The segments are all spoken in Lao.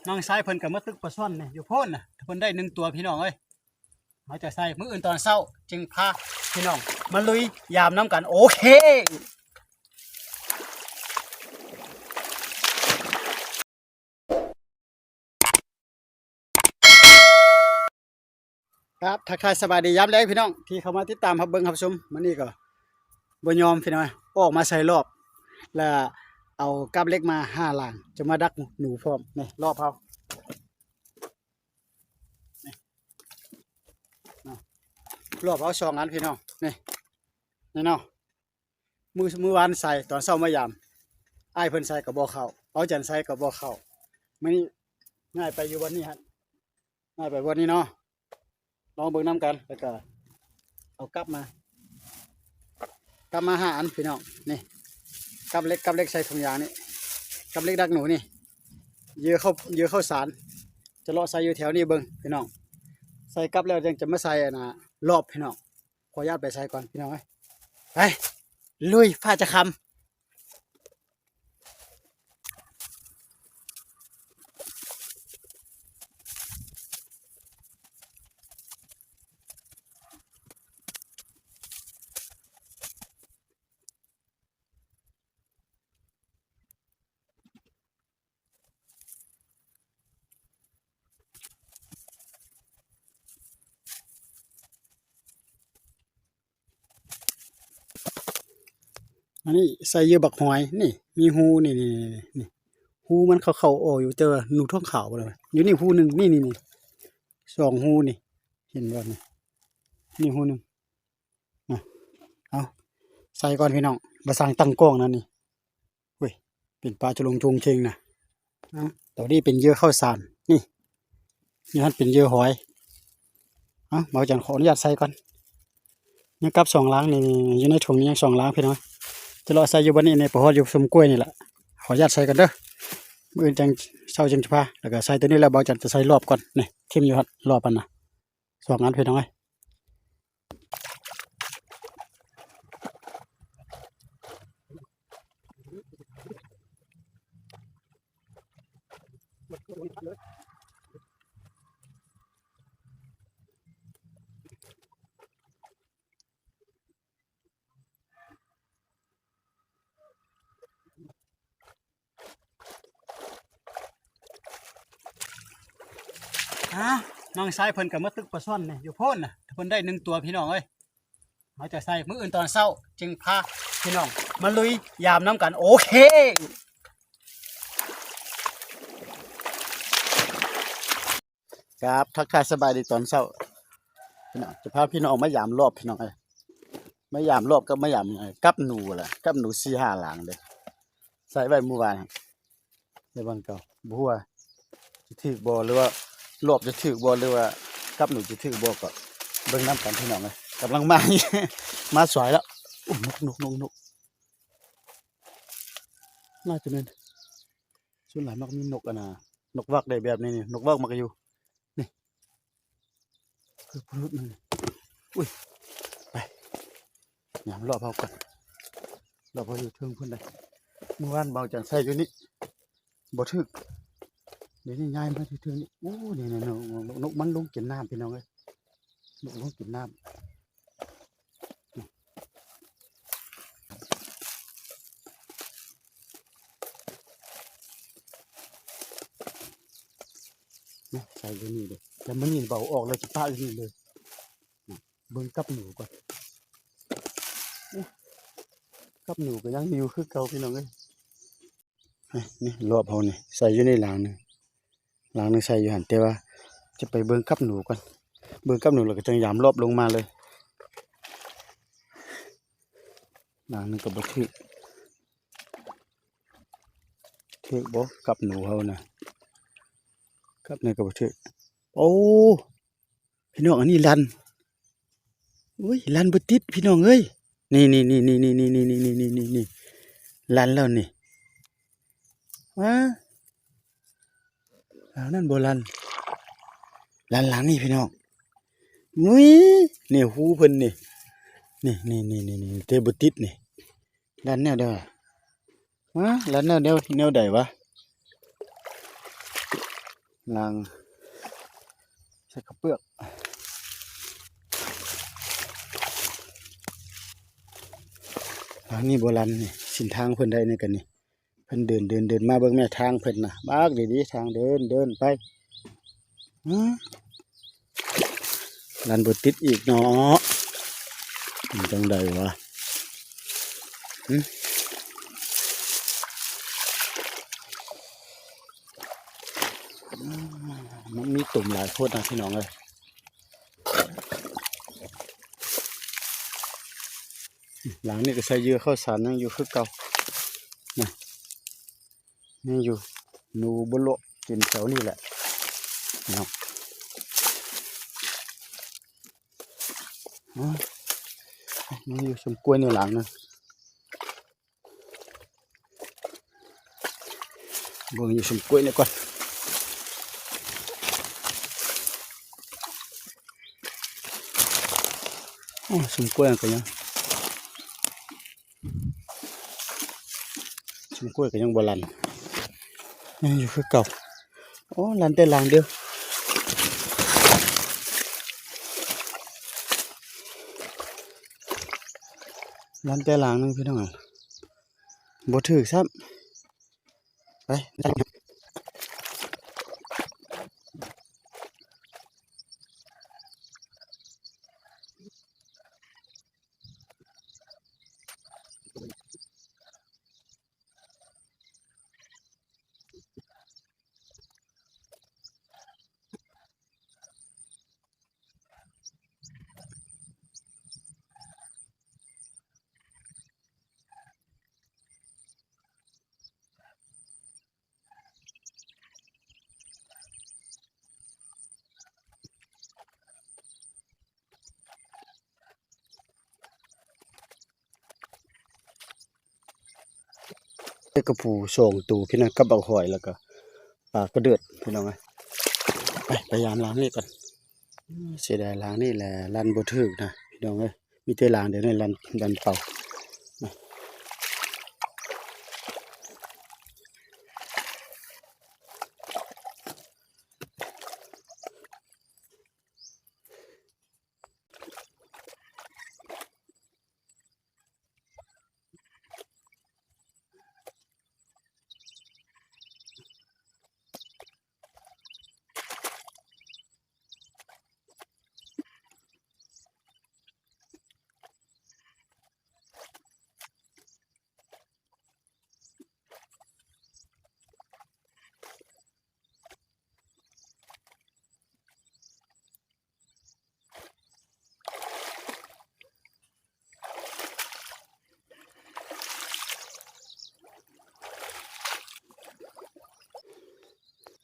ນ້ອງຊາຍເພິ່ນກໍມາຕຶກປາຊ່ອນນີ້ຢູ່ໂພນນະ ເພິ່ນໄດ້ໜຶ່ງຕົວພີ່ນ້ອງເອີຍ. ເຮົາຈະໃສ່ມື້ອື່ນຕອນເຊົ້າຈຶ່ງພາພີ່ນ້ອງມາລຸຍຍາມນຳກັນ. ໂອເຄ. ຄັບ ທັກທາຍສະບາຍດີຍາມແລງພີ່ນ້ອງ ທີ່ເຂົ້າມາຕິດຕາມຮັບເບິ່ງຮັບຊົມ. ມື້ນີ້ກໍບໍ່ຍອມພີ່ນ້ອງ ອອກມາໃສ່ລອບ ແລ້ວເອົາກັບເຫຼັກມາຫ້າຫຼັງ ຈະມາດັກໜູພ້ອມ. ນີ້ລອບເຮົາ ນີ້ເນາະ ລອບເຮົາສອງອັນພີ່ນ້ອງ. ນີ້ ນີ້ເນາະ ມື້ ມື້ວານໃສ່ ຕອນເຊົ້າມາຢາມ ອ້າຍເພິ່ນໃສ່ກໍບໍ່ເຂົ້າ ເອົາຈັນໃສ່ກໍບໍ່ເຂົ້າ. ມື້ນີ້ຍ້າຍໄປຢູ່ບ່ອນນີ້ຫັ້ນ ຍ້າຍໄປບ່ອນນີ້ເນາະ ລອງເບິ່ງນຳກັນ. ແລ້ວກໍເອົາກັບມາ ກັບມາຫ້າອັນພີ່ນ້ອງ. ນີ້ ກັບເຫຼັກ ກັບເຫຼັກໃສ່ຖົງຢາງນີ້ ກັບເຫຼັກດັກໜູນີ້ ເຫຍື່ອເຂົ້າ ເຫຍື່ອເຂົ້າສານ ຈະເລາະໃສ່ຢູ່ແຖວນີ້ເບິ່ງພີ່ນ້ອງ. ໃສ່ກັບແລ້ວຈັ່ງຈະມາໃສ່ອັນນ່າລອບພີ່ນ້ອງ. ຂໍອະນຸຍາດໄປໃສ່ກ່ອນພີ່ນ້ອງເອີຍ. ໄປ ລຸຍ ຟ້າຈະຄ່ຳ. ອັນນີ້ໃສ່ເຫຍື່ອບັກຫອຍ ນີ້ມີຮູ ນີ້ ນີ້ ນີ້ ຮູມັນເຂົ້າໆອອກໆຢູ່ ແຕ່ວ່າໜູທອງຂາວບໍ່ໄດ້ ຢູ່ນີ້ຮູໜຶ່ງ ນີ້ ນີ້ ນີ້ ສອງຮູນີ້ ເຫັນບໍ່ນີ້ ນີ້ຮູໜຶ່ງ. ອະ ເອົາ ໃສ່ກ່ອນພີ່ນ້ອງ ບໍ່ຊ່າງຕັ້ງກ້ອງນັ້ນນີ້. ໂອ້ຍ ເປັນປາຈະລົງໂຈງເຄງນະ. ເອົາ ໂຕນີ້ເປັນເຫຍື່ອເຂົ້າສານ ນີ້ ນີ້ຫັ້ນເປັນເຫຍື່ອຫອຍ. ເອົາ ເບົາຈັນຂໍອະນຸຍາດໃສ່ກ່ອນ ຍັງກັບສອງຫຼັງນີ້ ຢູ່ໃນຖົງນີ້ຍັງສອງຫຼັງພີ່ນ້ອງ ຈະເລາະໃສ່ຢູ່ບ່ອນນີ້ ນີ້ໄປຮອດຢູ່ຊຸມກ້ວຍນີ້ລະ. ຂໍອະນຸຍາດໃສ່ກ່ອນເດີ ມື້ອື່ນຈັ່ງເຊົ້າຈຶ່ງຈະພາ ແລ້ວກໍໃສ່ໂຕນີ້ແລ້ວ ເບົາຈັນຈະໃສ່ລອບກ່ອນ. ນີ້ ຖິ້ມຢູ່ຮອດລອບຫັ້ນນະ ສອງອັນພີ່ນ້ອງເອີຍ. ອາ ນ້ອງຊາຍເພິ່ນກໍມາຕຶກປາຊ່ອນນີ້ຢູ່ໂພນນະ ເພິ່ນໄດ້ໜຶ່ງຕົວພີ່ນ້ອງເອີຍ. ເຮົາຈະໃສ່ມື້ອື່ນຕອນເຊົ້າຈຶ່ງພາພີ່ນ້ອງມາລຸຍຍາມນຳກັນ. ໂອເຄ. ຄັບ ທັກທາຍສະບາຍດີຕອນເຊົ້າພີ່ນ້ອງ ຈະພາພີ່ນ້ອງມາຢາມລອບພີ່ນ້ອງເອີຍ. ມາຢາມລອບກັບມາຢາມ ເອີ ກັບໜູແຫຼະ ກັບໜູສີ່ຫ້າຫຼັງເດ້ ໃສ່ໄວ້ມື້ວານ ໃສ່ວັນເກົ່າ ບໍ່ຮູ້ວ່າຈະຖືກບໍ່ ຫຼືວ່າລອບຈະຖືກບໍ່ ຫຼືວ່າກັບໜູຈະຖືກບໍ່ ກໍເບິ່ງນຳກັນພີ່ນ້ອງເອີຍ. ກຳລັງມາ ມາສວຍແລ້ວ. ໂອ້ ນົກ ນົກ ນົກ ນົກ ໜ້າຈະແມ່ນ ສ່ວນຫຼາຍມັກມີນົກອັນນ່າ ນົກວັກໄດ້ແບບນີ້ນີ້ ນົກວັກມັກຢູ່ນີ້ ຄືພຸດມັນນີ້. ອຸ້ຍ ໄປ ຍາມລອບເຮົາກ່ອນ ລອບເຮົາຢູ່ເທິງພຸ້ນໄດ໋. ມື້ວານເບົາຈັນໃສ່ຢູ່ນີ້ບໍ່ຖືກ ດຽວນີ້ຍ້າຍມາຢູ່ເທິງນີ້. ໂອ້ ນີ້ໆ ນົກ ນົກ ນົກມັນລົງກິນນ້ຳພີ່ນ້ອງເອີຍ ນົກລົງກິນນ້ຳ. ໃສ່ຢູ່ນີ້ເດ້ ແຕ່ມື້ນີ້ບໍ່ເອົາອອກເລີຍ ຊິປະຢູ່ນີ້ເລີຍ. ເບິ່ງກັບໜູກ່ອນ ໂອ້ ກັບໜູກໍຍັງຢູ່ຄືເກົ່າພີ່ນ້ອງເອີຍ. ນີ້ລອບເຮົານີ້ ໃສ່ຢູ່ໃນຫຼັງໜຶ່ງ ຫຼັງໜຶ່ງໃສ່ຢູ່ຫັ້ນ ແຕ່ວ່າຈະໄປເບິ່ງກັບໜູກ່ອນ ເບິ່ງກັບໜູແລ້ວກໍຈັ່ງຢາມລອບລົງມາເລີຍ. ຫຼັງໜຶ່ງກໍບໍ່ຖືກ ຖືກບໍ່ກັບໜູເຮົານະ ກັບນີ້ກໍບໍ່ຖືກ. ໂອ້ ພີ່ນ້ອງ ອັນນີ້ລັນ ໂອ້ຍ ລັນບໍ່ຕິດພີ່ນ້ອງເອີຍ. ນີ້ໆໆໆໆ ລັນແລ້ວນີ້ ວ້າ ຫຼັງນັ້ນບໍ່ລັນ ລັນຫຼັງນີ້ພີ່ນ້ອງ. ອຸ້ຍ ນີ້ຮູເພິ່ນນີ້ ນີ້ໆໆໆ ແຕ່ບໍ່ຕິດນີ້. ລັນແນວໃດວະ ຮະ ລັນແນວ ແນວ ແນວໃດວະ? ລ້າງໃສ່ເຂົ້າເປືອກ. ທາງນີ້ບໍ່ລັນນີ້ ເສັ້ນທາງເພິ່ນໄດ້ນີ້ກະນີ້ ເພິ່ນເດີນ ເດີນ ເດີນມາເບິ່ງແມ້ ທາງເພິ່ນນະ ບັກດີໆ ທາງເດີນ ເດີນໄປ. ອື ລັນບໍ່ຕິດອີກເນາະ ເປັນຈັ່ງໃດວະ? ຫຶ ມັນມີຕຸ່ມຫຼາຍໂພດນະພີ່ນ້ອງເອີຍ. ຫຼັງນີ້ກໍໃສ່ເຫຍື່ອເຂົ້າສານຍັງຢູ່ຄືເກົ່ານະ ຍັງຢູ່ ໜູບໍ່ເລາະກິນແຖວນີ້ແຫຼະເນາະ. ອື ຍັງຢູ່ຊຸມກ້ວຍໃນຫຼັງນະ. ເບິ່ງຢູ່ຊຸມກ້ວຍນີ້ກ່ອນ. ໂອ້ ຊຸມກ້ວຍກໍຍັງ ຊຸມກ້ວຍກໍຍັງບໍ່ລັນ ຍັງຢູ່ຄືເກົ່າ. ໂອ້ ລັນແຕ່ຫຼັງດຽວ ລັນແຕ່ຫຼັງໜຶ່ງພີ່ນ້ອງ ບໍ່ຖືກຊ້ຳ. ໄປ. ເປັນກະປູສອງໂຕພີ່ນ້ອງ ກັບບັກຫອຍ ແລ້ວກໍປາກະເດີດພີ່ນ້ອງເອີຍ. ໄປ ໄປຍາມຫຼັງນີ້ກ່ອນ. ເສຍດາຍຫຼັງນີ້ແຫຼະ ລັນບໍ່ຖືກນະພີ່ນ້ອງເອີຍ. ມີແຕ່ຫຼັງດຽວນີ້ລັນ ລັນເປົ່າ.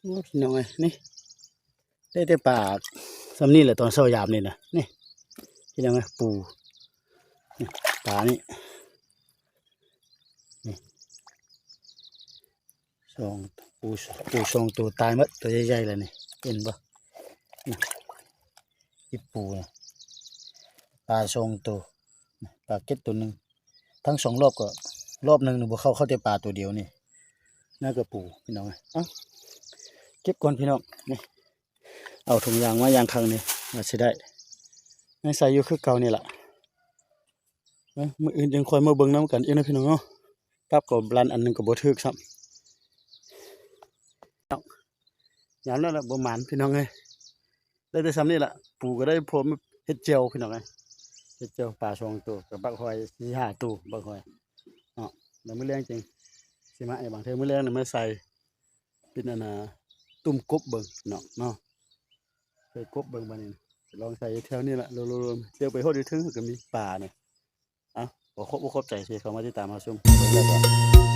ໂອ້ ພີ່ນ້ອງເອີຍ ນີ້ ໄດ້ແຕ່ປາຊ່ຳນີ້ແຫຼະ ຕອນເຊົ້າຍາມນີ້ນະ ນີ້ ພີ່ນ້ອງເອີຍ ປູ ນີ້ ປານີ້ ນີ້ ສອງ ປູ ປູສອງໂຕຕາຍໝົດ ໂຕໃຫຍ່ໆ ແລ້ວນີ້ ເຫັນບໍ່? ນີ້ ອີ່ປູນະ ປາສອງໂຕ ປາເກັດໂຕໜຶ່ງ ທັງສອງລອບກໍ ລອບໜຶ່ງນີ້ບໍ່ເຂົ້າ ເຂົ້າແຕ່ປາໂຕດຽວນີ້ ນັ້ນກໍປູພີ່ນ້ອງເອີຍ. ເອົາ ເກັບກ່ອນພີ່ນ້ອງ ນີ້ ເອົາຖົງຢາງມາຢ່າງຄັກນີ້ ວ່າຊິໄດ້ ຍັງໃສ່ຢູ່ຄືເກົ່ານີ້ລະ. ເອີ ມື້ອື່ນຈຶ່ງຄ່ອຍມາເບິ່ງນຳກັນອີກເນາະພີ່ນ້ອງເນາະ. ປັບກໍລັນອັນໜຶ່ງກໍບໍ່ຖືກຊ້ຳ. ຍາມນັ້ນລະບໍ່ໝານພີ່ນ້ອງເອີຍ. ໄດ້ແຕ່ຊ່ຳນີ້ລະ ປູກໍໄດ້ພໍເຮັດແຈ່ວພີ່ນ້ອງເອີຍ. ເຮັດແຈ່ວປາສອງໂຕ ກັບບັກຫອຍສີ່ຫ້າໂຕ ບັກຫອຍເນາະ. ແລ້ວມື້ແລງຈຶ່ງຊິມາ ບາງເທື່ອມື້ແລງນະມາໃສ່ ເປັນອັນນ່າ ຕຸ້ມກົບເບິ່ງເນາະ ເນາະ ໃສ່ກົບເບິ່ງບາດນີ້ ລອງໃສ່ແຖວນີ້ລະ ໂລໆ ເດີນໄປຮອດຢູ່ເທິງກໍມີປານີ້. ເອົາ ຂໍຂອບອົກຂອບໃຈທີ່ເຂົ້າມາຕິດຕາມຮັບຊົມ ເບິ່ງແລ້ວກໍ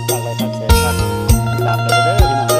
ຝາກໄລຄ໌ ແຊຣ໌ ຝາກຕິດຕາມກັນເດີພີ່ນ້ອງ.